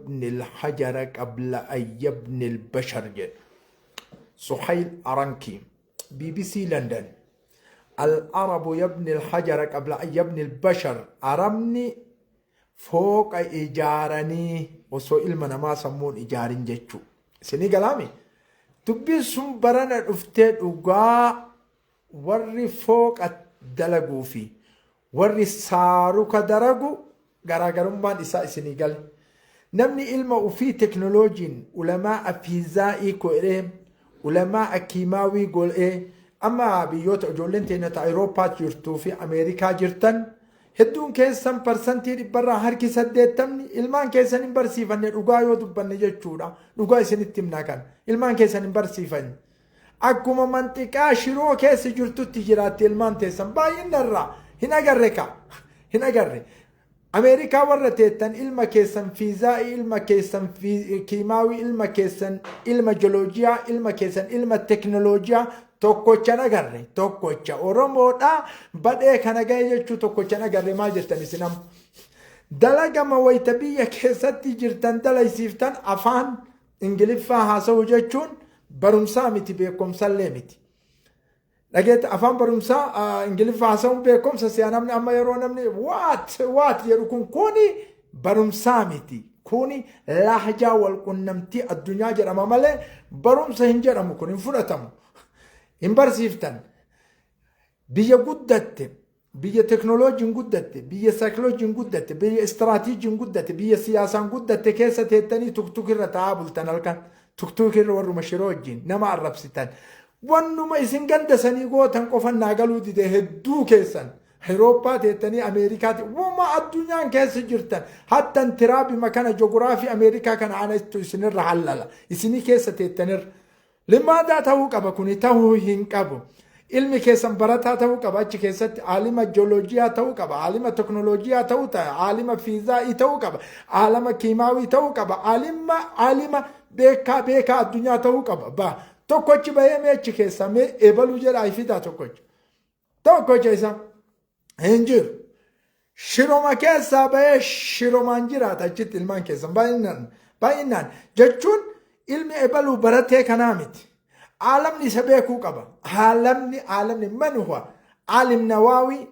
Yabni alhajara qabla an yabni albashar jedhe. Suhayl Arankii, BBC London. Al-Arabu yabni alhajara qabla an yabni albashar. Arabni fooqa ijaaranii osoo ilma namaa sammuun ijaarin jechuu. Isinii galaami? Dubbiin sun barana dhuftee dhugaa. Warri fooqa dalaguu fi warri saaruka daragu garaagarummaan isaa isinii gale. Namni ilma ufii teknoloojiin ulamaa'a fiizaa'ii godhee, ulamaa'a kiimaawii godhee, amma biyyoota ijoolleen teenya ta Awurooppaa jirtuu fi Ameerikaa jirtan hedduun keessan parsantii dhibbarraa harki 80ni ilmaan keessan hin barsiifanne, dhugaa yoo dubbanne jechuudha. Dhugaa isinitti himnaa kana. Ilmaan keessan hin barsiifanne. Akkuma manxiqaa Shiroo keessa jirtutti jiraatti ilmaan teessan baay'inna irraa hin agarre ka hin agarre. Ameerikaa warra teettan ilma keessan fiizaa'ii, ilma keessan kiimaawii, ilma keessan ilma joloojiyaa, ilma keessan ilma teknoloojiyaa tokkochan agarre. Tokkocha Oromoodha badhee kana ga'e jechuu tokkochan agarre. Maal jettan isin amma? Dalagama wayita biyya keessatti jirtan dalaysiiftan afaan Ingiliffaa haasa'uu jechuun barumsaa miti, beekumsallee miti. Dhageette, afaan barumsaa Ingiliffaa haasa'uun beekumsa si'a namni amma yeroo namni what what jedhu kun kuni barumsaa miti. Kuni lahjaa wal qunnamtii addunyaa jedhama malee barumsa hin jedhamu, kun hin fudhatamu. Hin barsiiftan. Biyya guddatte, biyya teknooloojiin guddatte, biyya saayikiloojiin guddatte, biyya istiraatiijiin guddatte, biyya siyaasaan guddatte keessa teettanii tuktuk irra taa'aa bultan halkan. Tuktuk irra warruma Shiroo wajjin nama arrabsitan. Wannuma isin ganda sanii gootan qofan naa galuu dide hedduu keessan. Awurooppaa teettanii, Ameerikaatti, wuma addunyaan keessa jirtan, hattan tiraabima kana, joguraafii Ameerikaa kana anattu isinirra hallala. Isinii keessa teettanirra. Limaadaa ta'uu qaba, kuni ta'uu hin qabu. Ilmi keessan barataa ta'uu qaba, achi keessatti aalima jooloojiyaa ta'uu qaba, aalima teknooloojiyaa ta'uu ta'a, aalima fiizaa'ii ta'uu qaba, aalama kiimaawii ta'uu qaba, aalima beekaa beekaa addunyaa ta'uu qaba. Ba tokkochi bahee mee achi keessaa mee ebaluu jedhaa fidaa tokkochi. Tokkocha isa hin jiru. Shiroma keessaa bahee shiromaan jiraata achitti ilmaan keessan baay'inaan baay'inaan jechuun ilmi ebaluu baratee kanaa miti. Aalamni isa beekuu qaba. Aalamni man huwa aalim nawaawii,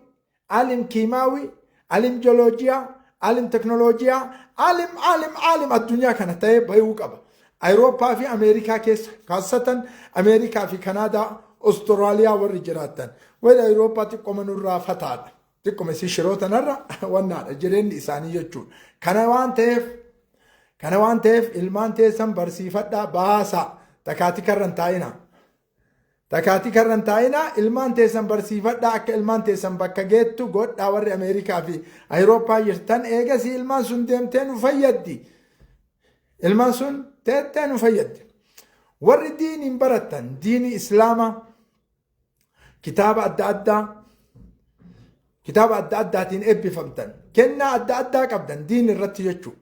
aalim kiimaawii, aalim jooloojiyaa, aalim teknooloojiyaa, aalim addunyaa kana ta'ee bahuu qaba. Awurooppaa fi Ameerikaa keessa, kaassatan Ameerikaa fi Kanaadaa, Ostiraaliyaa warri jiraatan. Warri Awurooppaa xiqqoma nurraa fataadha. Xiqqoma isin Shiroo tanarra wannaadha jireenyi isaanii jechuudha. Kana waan ta'eef ilmaan teessan barsiifadhaa baasaa, takaatii karran taa'inaa. Takaatii karran taa'inaa, ilmaan teessan barsiifadhaa, akka ilmaan teessan bakka geettu godhaa warri Ameerikaa fi Awurooppaa jirtan. Eegasii ilmaan sun deemtee nu fayyaddi. Ilmaan sun teettee nu fayyaddi. Warri diiniin barattan, diinii Islaamaa kitaaba adda addaa, kitaaba adda addaatiin eebbifamtan, kennaa adda addaa qabdan diin irratti jechuudha.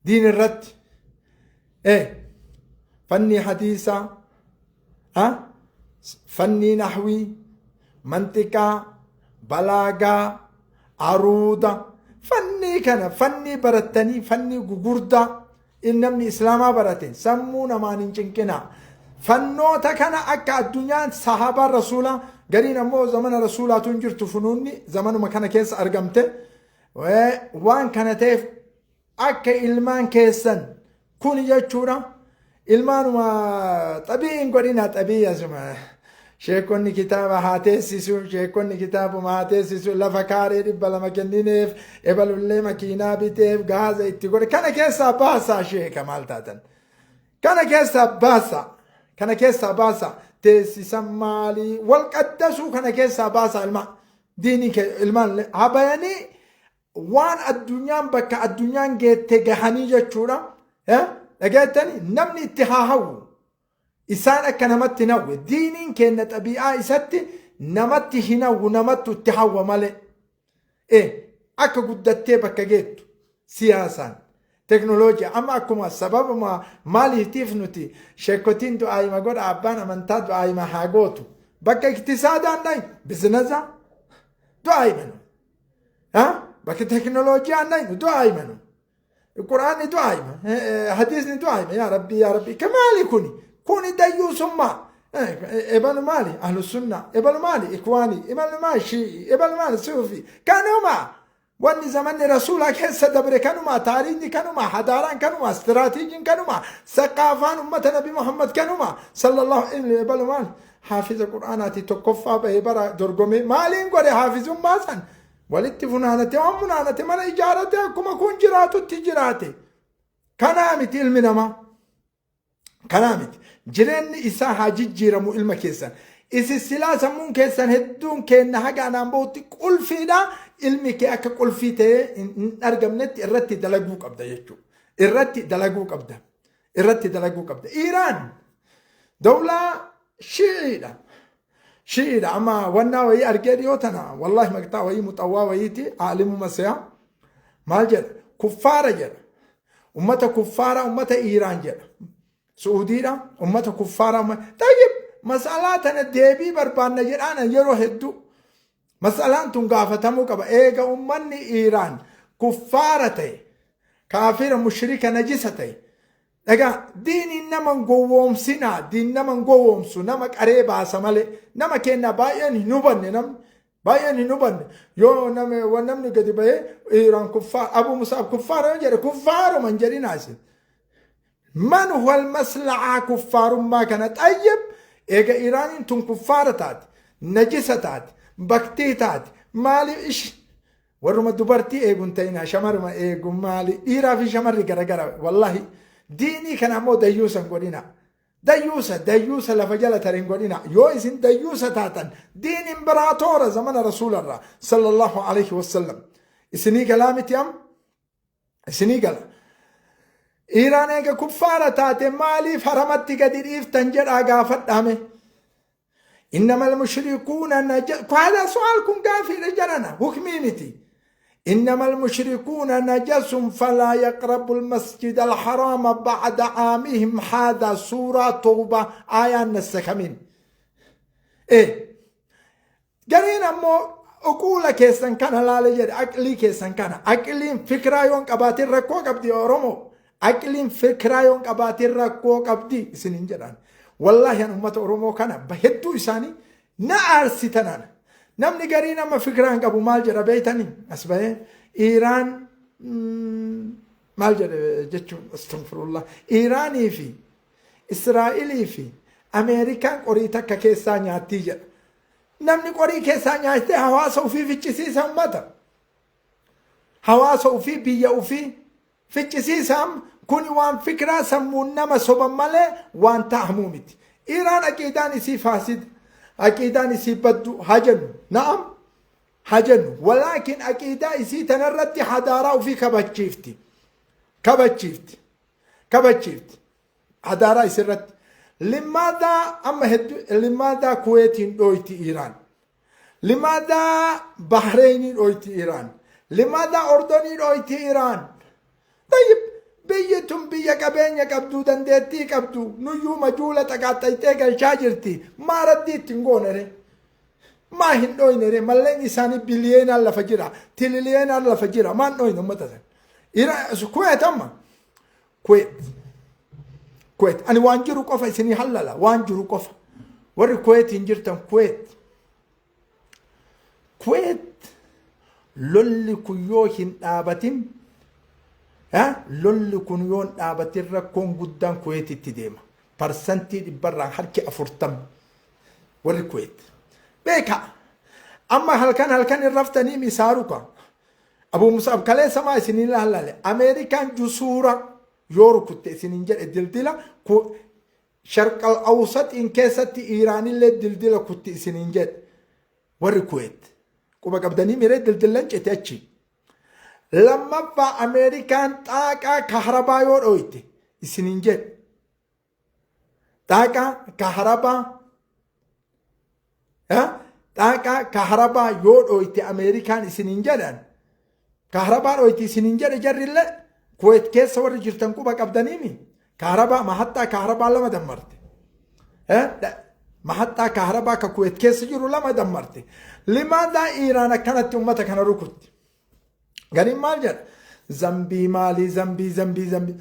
Diin irratti fanni hadiisaa, fannii nahwii, mantiqaa, balaagaa, aruuda, fannii kana fannii barattanii, fannii gugurdaa namni Islaamaa barate sammuu namaan hin cinqinaa. Fannoota kana akka addunyaan sahaabaan rasuulaa gariin ammoo zamana rasuulaatu hin jirtu, funuunni zamanuma kana keessa argamte. Waan kana ta'eef akka ilmaan keessan kun jechuudha. Ilmaanuma xabii hin godhina, xabii asuma. Sheekonni kitaaba haa teessisu, sheekonni kitaabuma haa teessisu, lafa kaaree 200 kennineef, ebalullee makiinaa biteef, gaaza itti godhe. Kana keessaa baasaa sheeka, maal taatan? Kana keessaa baasaa. Kana keessaa baasaa. Teessisan maalii? Wal qaddasuu kana keessaa baasaa ilmaan. Diinii ilmaan haa bayanii waan addunyaan bakka addunyaan geette gahanii jechuudha. Dhageettani, namni itti haa hawwu. Isaan akka namatti hin hawwe. Diiniin keenya xabii'aa isatti namatti hin hawwu, namattu itti hawwa malee. Akka guddattee bakka geettu siyaasaan teknooloojii amma akkuma sababuma maaliitiif nuti sheekotiin du'aayima godha, abbaan amantaa du'aayima haa gootu, bakka iktisaadaan dhayin bizinasa du'aayima nu, bakka teknooloojiyaan dhayin du'aayima nu. Quraanni du'aa hima, hadiisni du'aa hima. Yaa Rabbi, yaa Rabbi, ka maali kuni? Kuni dayyuusummaa. Ebalu maali? Ahlu sunnaa. Ebalu maali? Ikwaanii. Ebalu maali? Shii'ii. Ebalu maali? Suufii. Kanuma. Wanni zamanni rasuulaa keessa dabre kanuma, taariikni kanuma, hadaaraan kanuma, istiraatiijiin kanuma, saqaafaan ummata Nabi Muhammad kanuma, sallallahu alaihi. Ebalu maali? Haafiza Qur'aanaati, tokkoffaa bahee bara dorgomee maaliin godhe haafizummaa san? Walitti funaanate, waan funaanate mana ijaarate, akkuma kun jiraatutti jiraate. Kanaa miti ilmi namaa. Kanaa miti. Jireenyi isaa haa jijjiiramu ilma keessan. Isin silaa sammuun keessan hedduun keenna haga anaan bahutti qulfiidha. Ilmi kee akka qulfii ta'ee hin argamnetti irratti dalaguu qabda jechuudha. Irratti dalaguu qabda. Irratti dalaguu qabda. Iiraan dawlaa Shi'iidha. Shi'iidha. Amma wannaa wayii argee dhiyoo tana, wallahi, maqxaa wayii muxawwaa wayiiti, aalimuma se'a. Maal jedha? Kuffaara jedha. Ummata kuffaara, ummata Iiraan jedha. Su'uudiidha. Ummata kuffaara. Tayyib, mas'alaa tana deebii barbaanna jedhaan yeroo hedduu. Mas'alaan tun gaafatamuu qaba. Eega ummanni Iiraan kuffaara ta'e, kaafira, mushrika, najisa ta'e. Dhagaa, diiniin nama hin gowwoomsinaa, diin nama hin gowwoomsu, nama qaree baasa malee. Nama keenya baay'een hin hubanne, namni baay'een hin hubanne. Yoo nama namni gadi bahee Iiraan kuffaar, Abu Musaab kuffaara yoo jedhe, kuffaaruma hin jedhinaa isin. Man huwal masla'aa kuffaarummaa kana? Xayyib, eega Iiraaniin tun kuffaara taate, najisa taate, baktii taate, maaliif ish warruma dubartii eeguun ta'ina, shamaruma eegu maali? Dhiiraa fi shamarri garagara, wallahi. Diinii kana ammoo dayyuusa hin godhina. Dayyuusa, dayyuusa lafa jala tare hin godhina. Yoo isin dayyuusa taatan, diin imbiraatoora zamana rasuularraa sallallahu alaihi wasallam. Isinii galaa miti am? Isinii gala. Iiraan eega kuffaara taate maaliif haramatti gadi dhiiftan jedhaa gaafadhaame. إنما المشركون نجس. هذا سؤال كن كافر جرنا حكمي متي. إنما المشركون نجس فلا يقربوا المسجد الحرام بعد عامهم هذا. سورة توبة آية نسخمين. إيه gariin ammoo uquula keessan kana laale jedhe, aqlii keessan kana. Aqliin fikiraa yoon qabaatin rakkoo qabdi. Oromoo, aqliin fikiraa yoon qabaatin rakkoo qabdi isiniin jedhan. Wallaahi, an ummata Oromoo kana hedduu isaanii na aarsitanaan. Namni garii nama fikiraa hin qabu maal jedha beeytanii? As bahee Iiraan maal jedhe jechuun, astaghfirullah, Iiraanii fi Israa'ilii fi Ameerikaan qorii takka keessaa nyaattii jedha. Namni qorii keessaa nyaatee hawaasa ofii ficcisiisa ummata. Hawaasa ofii, biyya ofii ficcisiisa. Kun waan fikiraa sammuun nama soban malee waan ta'amuu miti. Iiraan aqiidaan isii faasida. Aqiidaan isii baddu haa jennu. Na'am, haa jennu. Walaakin aqiidaa isii tanarratti hadaaraa ofii kabachiifti. Kabachiifti. Kabachiifti. Hadaaraa isirratti. Limaadaa amma hedduu, limaadaa Kuweetiin dhooyti Iiraan? Limaadaa Bahreenii dhooyti Iiraan? Limaadaa Ordonii dhooyti Iiraan? Tayyib, biyyi tun biyya qabeenya qabdu, dandeettii qabdu, nuyyuu majuula xaqaaxxayxee galchaa jirti. Maa raddii ittiin goonere? Maa hin dhooynere? Mallaqni isaanii biliyeenaan lafa jira, tililiyeenaan lafa jira. Maan dhooyne uummata sana? Kuweet amma. Kuweet. Kuweet. Ani waan jiru qofa isinii hallala. Waan jiru qofa. Warri Kuweetiin jirtan, Kuweet. Kuweet, lolli kun yoo hin dhaabatin, lolli kun yoo hin dhaabatin, rakkoon guddaan Kuweetitti deema. 40%. Warri Kuweet. Beekaa. Amma halkan halkan hin raftanii misaaruka. Abu Musab kaleessa maa isinii laallale? Ameerikaan jusuura yoo rukutte isiniin jedhe, dildila Sharqal Awsaxiin keessatti Iiraanillee dildila kutti isiniin jedhe. Warri Kuweet quba qabdanii miree, dildillan cite achi. Lammaffaa, Ameerikaan xaaqaa kaharabaa yoo dhooyte isiniin jedhe. Xaaqaa kaharabaa, xaaqaa kaharabaa yoo dhooyte Ameerikaan isiniin jedhan, kaharabaa dhooyte isiniin jedhe jarrillee. Kuweet keessa warri jirtan quba qabdaniimi, kaharabaa, mahaxxaa kaharabaa lama dammarte. Mahaxxaa kaharabaa ka Kuweet keessa jiru lama dammarte. Limaadaa Iiraan akkanatti ummata kana rukutti? Gariin maal jedha? Zambii maalii zambii zambii zambii.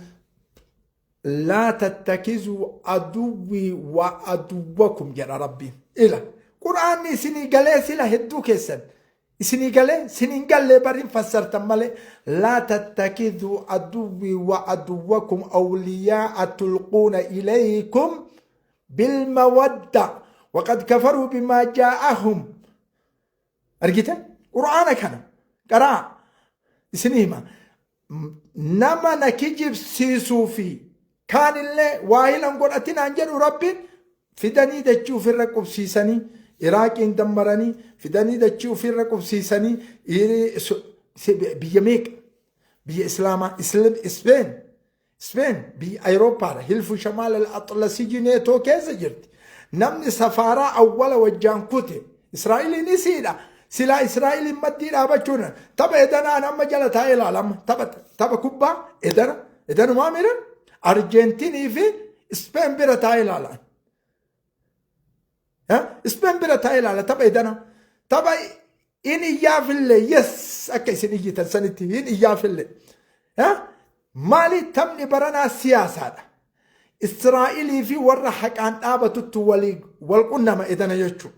Laa tattakizuu aduwwii wa aduwwakum jedha Rabbiin. Ila Qur'aanni isinii galee sila hedduu keessan isinii galee sinin gallee bariin fassartan malee laa tattakizuu aduwwii wa aduwwakum awliyaa'a tulquuna ilaykum bilmawadda waqad kafaruu bimaa jaa'ahum. Argite? Qur'aana kana qaraa isinii hima. Nama na kijibsiisuu fi kaanillee waa hilan godhatinaan jedhu Rabbiin fidanii dachii ofirra qubsiisanii Iraaqiin dammaranii fidanii dachii ofirra qubsiisanii biyya meeqa biyya Islaamaa Ispeen Speen biyya Ayrooppaadha. Hilfu Shamaal al-Atlasiji neetoo keessa jirti. Namni safaaraa awwala wajjaan kute Israa'eliin isiidha. Silaa Israa'eliin maddii dhaabachuun tapha edanaan amma jala taa'ee ilaalama. Tapha kubbaa edana edanumaa mira Arjeentinii fi Speen bira taa'ee ilaala. Ispeen bira taa'ee ilaala tapha edana. Tapha in iyyaafillee yes akka isin iyyitan sanitti hin iyyaafillee. Maali taphni baranaa siyaasaadha. Israa'ilii fi warra haqaan dhaabatuttu walii wal qunnama edana jechuudha.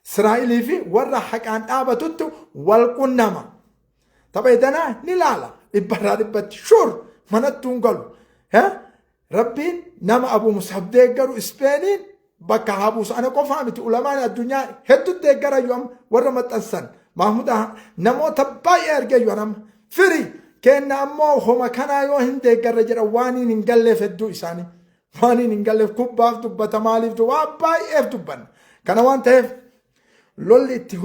Israa'ilii fi warra haqaan dhaabatuttu wal qunnama. Tapha edanaa ni laala dhibbarraa dhibbatti shuur manattuu hin galu. Rabbiin nama Abu Mus'ab deeggaru Ispeeniin bakka haa buusu. Ana qofaa miti ulamaan addunyaa hedduu deeggarayyuu amma warra maxxansan. Mahmud namoota baay'ee argeeyyu an amma. Firi kenna ammoo homa kanaa yoo hin deeggarre jedha waaniin hin galleef hedduu isaanii. Waaniin hin galleef kubbaaf dubbata maaliif waan baay'eef dubbanna. Kana waan ta'eef lolli itti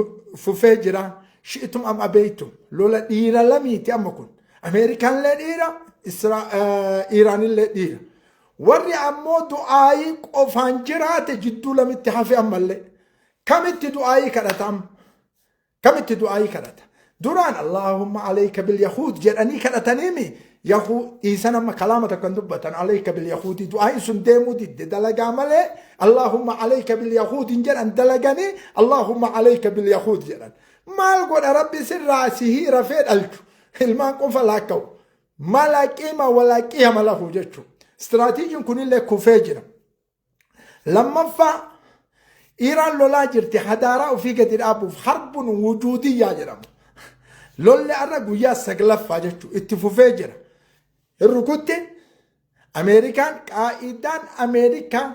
fufee jira. Shi'itum am abeeytum. Lola dhiira lamiiti amma kun. Ameerikaanillee dhiira, Iiraanillee dhiira. Warri ammoo du'aayii qofaan jiraate jidduu lamitti hafe ammallee. Kamitti du'aayii kadhata amma? Kamitti du'aayii kadhata? Duraan Allaahumma alayka bil yahuud jedhanii kadhataniimi yahuu dhiisan amma kalaama tokko hin dubbatan alayka bil yahuudii du'aayiin sun deemuu didde dalagaa malee Allaahumma alayka bil yahuud hin jedhan dalaganii Allaahumma alayka bil yahuud jedhan. Maal godha Rabbi sirraa sihii rafee dhalchu ilmaan qofa laakka'u mala qima wala qiyama lahu jechuudha. Istiraatiijiin kunillee kufee jira. Lammaffaa Iiraan lolaa jirti hadaaraa ofii gadi dhaabuuf harbun wujuudiyyaa jedhama. Lolli har'a guyyaa saglaffaa jechuudha itti fufee jira. Hin rukutti Ameerikaan qaa'idaan Ameerikaa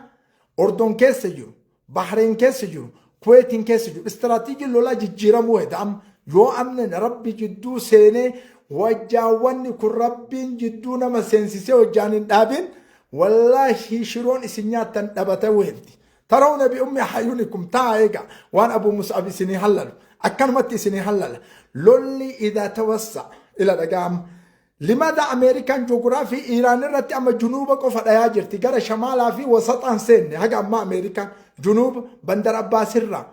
Ordon keessa jiru, Bahreen keessa jiru, Kuweetiin keessa jiru istiraatiijiin lolaa jijjiiramuu heda amma yoo amne rabbi jidduu seenee wajjaawwanni kun rabbiin jidduu nama seensisee wajjaan hin dhaabin Wallaahi shiroon isin nyaattan dhabata weelti. Tarawna bi ummi hayunikum taa eega waan Abu Mus'ab isinii hallalu akkanumatti isinii hallala. Lolli idaa tawassa ila dhagaa amma. Limada Ameerikaan joogiraafii Iiraan irratti amma junuuba qofa dhayaa jirti gara shamaalaa fi wasaxaan seenne haga ammaa Ameerikaan junuuba Bandar Abbaasirraa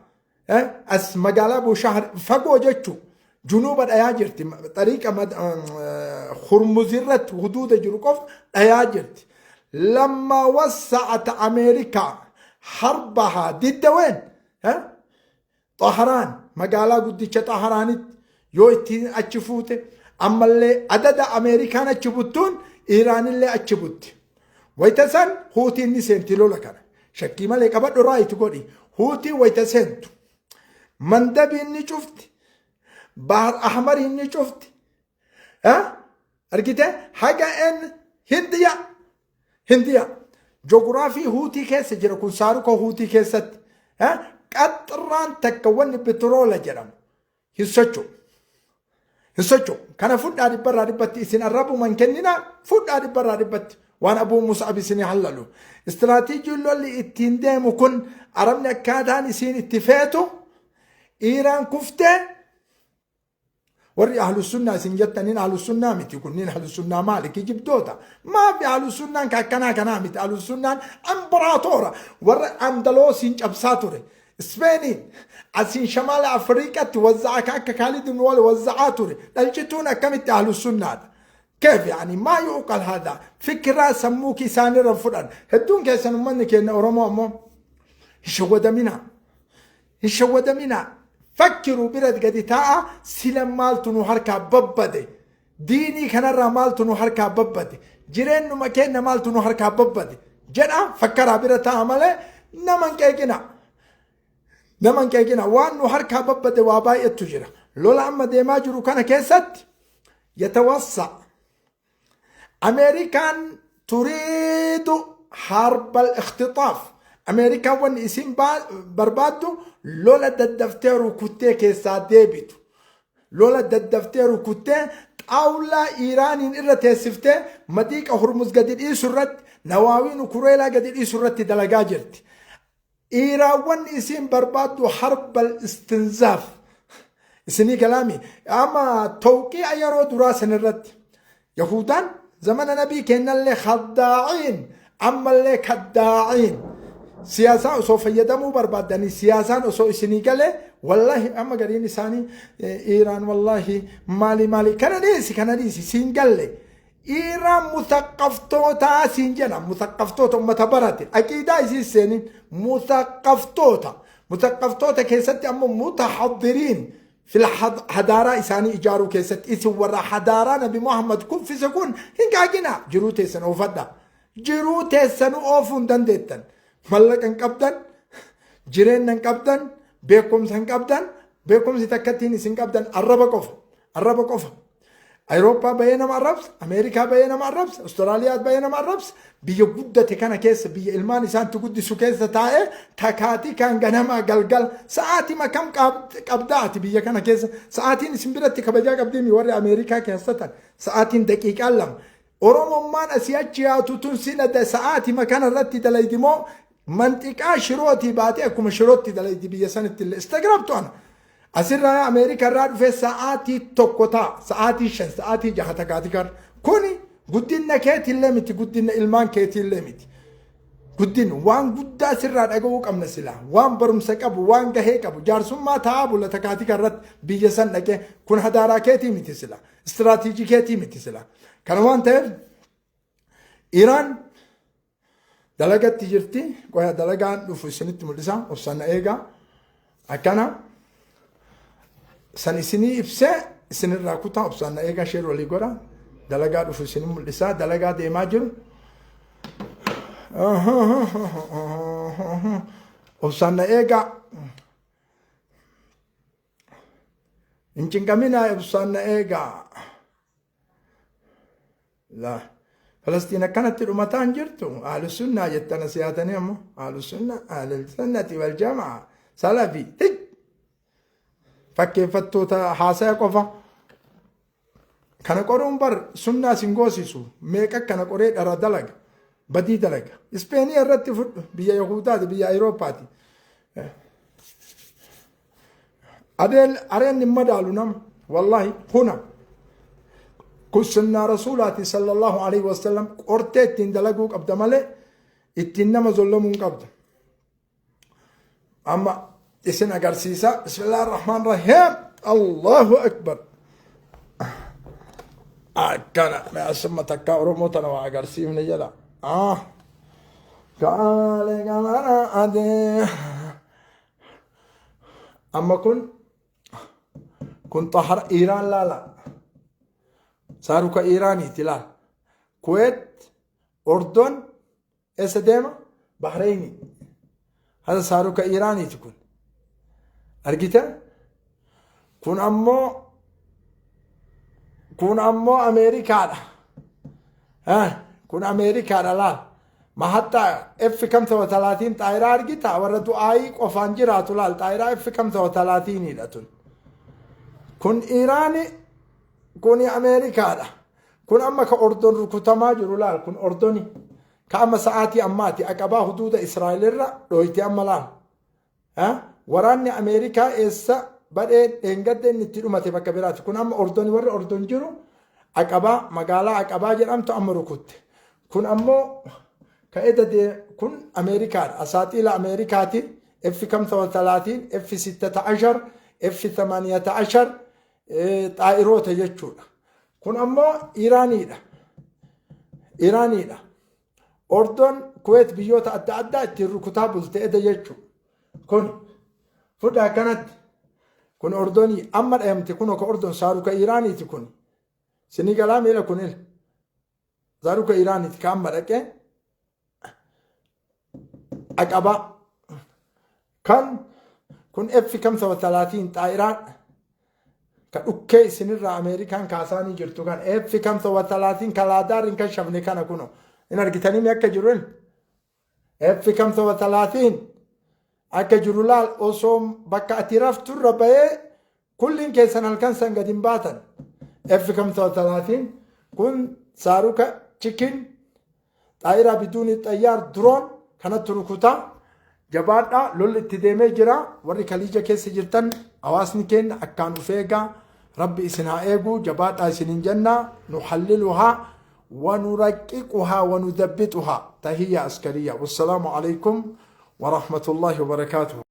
As magaalaa Bushahr fagoo jechuu junuuba dhayaa jirti. Xariiqa Hurmuz irratti huduuda jiru qofa dhayaa jirti. Lamma wassa'at Ameerikaa harbahaa didda ween Xaharaan magaalaa guddicha Xaharaanitti yoo ittiin achi fuute ammallee adada Ameerikaan achi buttuun Iiraanillee achi butti. Wayita san Huutiin ni seenti lola kana. Shakkii malee qabadhu raayit godhi. Huutiin wayita seentu. Mandabiin ni cufti. Bahar Ahmariin ni cufti. Argite haga en Hindiya. Hindiya. Joogiraafii Huutii keessa jira kun saaruka Huutii keessatti. Qaxxirraan takka wanni bitiroola jedhamu. Hin socho'u. Hin socho'u. Kana fudhaa dhibbarraa dhibbatti isin arrabuma hin kenninaa fudhaa dhibbarraa dhibbatti waan Abuu Mus'ab isinii hallalu. Istiraatiijiin lolli ittiin deemu kun arabni akkaataan isiin itti feetu Iiraan kuftee warri ahlusunnaa isin jettaniin ahlusunnaa miti kunniin ahlusunnaa maali kijibdoota maafi ahlusunnaan ka akkanaa kanaa miti ahlusunnaan ambaraatoora warra andaloosiin cabsaa ture Ispeeniin asiin shamaala Afriikaatti wazza'aa ka akka Kaalid ibn Walid wazza'aa ture. Dhalchituun akkamitti ahlusunnaadha? Keef yaani maa yuuqal haadha fikiraa sammuu isaanirra fudhan. Hedduun keessan uummanni keenya Oromoo ammoo hin shawwadaminaa. Hin shawwadaminaa. Fakkiruu bira gadi taa'a sila maaltu nu harkaa babbade. Diinii kanarraa maaltu nu harkaa babbade? Jireennuma keenna maaltu nu harkaa babbade? Jedha fakkaraa bira ta'a malee nama hin qeeqina. Nama hin qeeqina. Waan nu harkaa babbade waa baay'eetu jira. Lola amma deemaa jiru kana keessatti yatawassa. Ameerikaan turiidu harbal ikhtixaaf. Ameerikaan wanni isin barbaaddu lola daddaftee rukuttee keessaa deebitu. Lola daddaftee rukuttee xaawulaa Iiraaniin irra teessiftee madiiqa Hurmuz gadi dhiisu irratti nawaawii nukureelaa gadi dhiisu irratti dalagaa jirti. Iiraan wanni isiin barbaaddu harbal istinzaaf. Isinii galaami. Amma tawqii'a yeroo duraa sanirratti Yahudaan zamana nabii kennallee kaddaa'iin ammallee kaddaa'iin siyaasaa osoo fayyadamuu barbaaddanii siyaasaan osoo isinii galee wallahi amma gariin isaanii Iiraan wallahi maali maali kana dhiisi kana dhiisi siin galle Iiraan mutaqqaftootaa siin jedha mutaqqaftoota ummata barate aqiidaa isii seenin mutaqqaftoota mutaqqaftoota keessatti ammoo mutahaddiriin fil hadaaraa isaanii ijaaruu keessatti isin warra hadaaraa nabi Muhammad kuffise kun hin qaaqina jiruu teessan oofadha jiruu teessanuu oofuu hin dandeettan mallaqa hin qabdan jireenya hin qabdan beekumsa hin qabdan beekumsi takkattiin isin qabdan arraba qofa arraba qofa Awurooppaa bahee nama arrabsa, Ameerikaa bahee nama arrabsa, Awustiraaliyaa bahee nama arrabsa. Biyya guddate kana keessa biyya ilmaan isaantti guddisu keessa taa'ee takaatii kan ganamaa galgala sa'aatii makam qabdaa ati biyya kana keessa sa'aatiin isin biratti kabajaa qabdiimi warri Ameerikaa keessa tan sa'aatiin daqiiqaan lama. Oromummaan asii achi yaatu tun sila sa'aatii makana irratti dalaydi moo manxiqaa shirootii baatee akkuma shirootti dalaydi biyya sanitti illee istagrabtu ana. Asirraa Ameerika irraa dhufee sa'aatii tokko ta'a. Sa'aatii 5, sa'aatii 6 takaatii kan. Kuni guddinna keetiillee miti, guddinna ilmaan keetiillee miti. Guddin waan guddaa sirraa dhaga'uu qabna silaa. Waan barumsa qabu, waan gahee qabu. Jaarsummaa taa'aa bula takaatii irratti biyya san dhaqee kun hadaaraa keetii miti silaa. Istiraatiijii keetii miti silaa. Kana waan ta'eef Iraan dalagatti jirti. Qoya dalagaan dhufu isinitti mul'isa. Obsaan na eegaa. Akkana san isinii ibsee isinirraa kutaa obsaan na eegaa sheer walii godha. Dalagaa dhufu isin mul'isa. Dalagaa deemaa jiru. Obsaan na eegaa. Hin cinqaminaa obsaan na eegaa. Laa. Falastiin akkanatti dhumataa hin jirtu. Ahlusunnaa jettana siyaatanii ammoo. Ahlusunnaa, ahlusunnati wal jamaa, salafi. Hij! Fakkeeffattoota haasaya qofa. Kana qoruun bar sunnaa sin goosisu. Meeqa kana qoree dhara dalaga. Badii dalaga. Ispeenii irratti fudhu. Biyya Yahudaati, biyya Awurooppaati. Adeen areen hin madaalu nama. Wallahi kuna. Kun sunnaa rasuulaati sallallahu alaihi wasallam qortee ittiin dalaguu qabda malee ittiin nama zollamuu hin qabda. Amma isin agarsiisa. Bismillahir Rahmaan Rahiim. Allahu Akbar. Akkana mee asuma takkaa Oromoo tana waa agarsiifne jedha. Ah. Kaale gamana adee. Amma kun kun xahara Iiraan laala. Saaruka Iiraaniiti laal. Kuweet, Ordon, eessa deema? Bahreini. Hada saaruka Iiraaniiti kun. Argite? Kun ammoo Ameerikaadha. Kun Ameerikaadha laal. Mahatta F kamsa wa talaatiin xaayiraa argita warra du'aayii qofaan jiraatu laal xaayiraa F kamsa wa talaatiinidha tun. Kun Iiraani kuni Ameerikaadha. Kun amma ka Ordon rukutamaa jiru laal kun Ordoni. Ka amma sa'aatii ammaati aqabaa huduuda Israa'el irra dhooyte amma laal. Waraanni Ameerikaa eessa badhee dheengadda inni itti dhumate bakka biraati. Kun amma Ordoni warra Ordon jiru aqabaa magaalaa aqabaa jedhamtu amma rukutte. Kun ammoo ka edade kun Ameerikaadha. Asaaxiila Ameerikaati. F kamsa wa talaatiin, F sittata ashar, F thamaniyata ashar xaa'iroota jechuudha. Kun ammoo Iiraaniidha. Iiraaniidha. Ordon Kuweet biyyoota adda addaa ittiin rukutaa bulte eda jechuudha. Kun fudha akkanatti. Kun Ordonii amma dhayamte kun ka Ordon saaruka Iiraaniiti kun. Isinii galaa miila kun ila. Zaaruka Iraanitti ka amma dhaqee aqabaa kan kun F kamsa wa talaatiin xaa'iraan ka dhukkee isinirraa Ameerikaan kaasaanii jirtu kan F kamsa wa talaatiin ka laadaar hin kashafne kana kuno hin argitanii mi akka jiru F kamsa wa talaatiin akka jiru laal. Osoo bakka ati rafturra bahee kulliin keessan halkan san gad hin baatan. F kamsa wa talaatiin kun saaruka chikin xaa'iraa biduuni xayyaar drone kanatti rukutaa. Jabaadhaa, lolli itti deemee jira. Warri Kaliija keessa jirtan, hawaasni keenya akkaan uf eegaa. Rabbi isin haa eegu. Jabaadhaa isinin jenna. Nuhalliluhaa ونرققها ونثبتها. تحية عسكرية، والسلام عليكم ورحمة الله وبركاته.